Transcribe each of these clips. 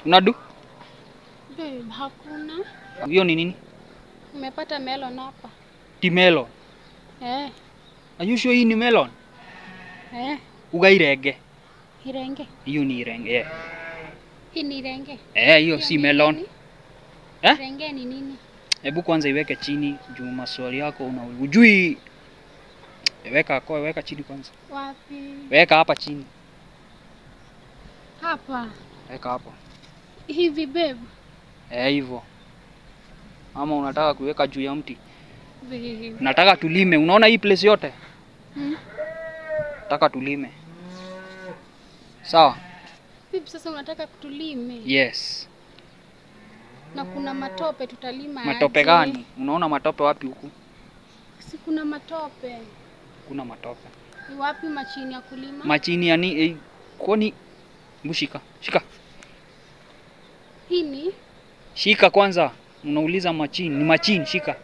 Unadu? Babe, hakuna. Hiyo ni nini? Nimepata melon hapa. Ti melon. Eh. Are you sure hii ni melon? Eh. Uga irenge. Irenge. Hiyo ni irenge. Eh. Hii ni irenge. Eh, hiyo si melon. Eh? Irenge ni nini? Hebu kwanza iweke chini juu maswali yako una ujui. Weka kwa weka chini kwanza. Wapi? Weka hapa chini. Hapa. Weka hapo. Hivi babe. Eh, hivyo. Ama unataka kuweka juu ya mti? Babe. Nataka tulime. Unaona hii place yote? Hmm. Nataka tulime. Sawa? Babe, sasa unataka kutulime? Yes. Na kuna matope, tutalima. Matope gani? Unaona matope wapi huku? Si kuna matope. Kuna matope. Ni wapi machini ya kulima? Machini yani kwani mbushika. Shika. Hii ni? Shika kwanza. Unauliza machini. Ni machini, shika.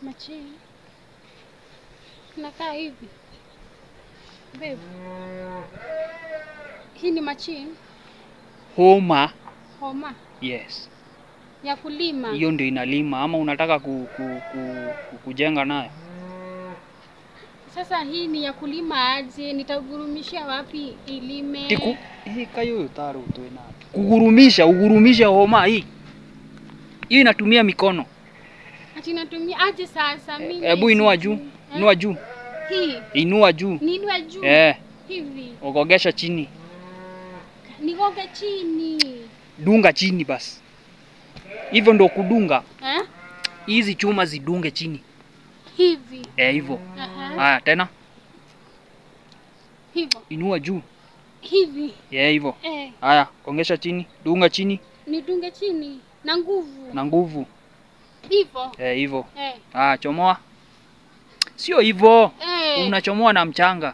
Machini. Nakaa hivi. Babe. Hii ni machini. Homa. Homa. Yes. Ya kulima. Hiyo ndio inalima ama unataka kujenga nayo? Sasa hii ni ya kulima aje? Nitagurumishia wapi ilime? Tiku hii kayo taro tuwe na. Kugurumisha, ugurumisha homa hii. Hii inatumia mikono. Ati inatumia aje sasa mimi? Hebu inua juu. Inua juu. Hii. Inua juu. Niinua juu. Eh. Hivi. Ogogesha chini. Nigoge chini. Dunga chini basi. Hivyo ndio kudunga. Eh? Hizi chuma zidunge chini. Hivi. Eh, hivyo. Haya tena. Hivyo. Inua juu. Hivi. Eh, hivyo. Eh. Haya, kongesha chini, dunga chini. Nidunge chini na nguvu. Na nguvu. Hivyo. Eh, hivyo. Eh. Ah, chomoa. Sio hivyo. Eh. Unachomoa na mchanga.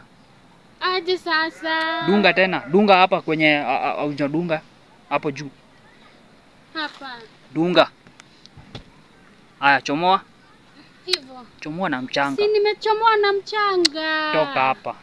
Aje sasa. Dunga tena, dunga hapa kwenye hujadunga hapo juu. Hapa. Dunga. Haya, chomoa. Hivyo. Chomoa na mchanga. Si nimechomoa na mchanga. Toka hapa.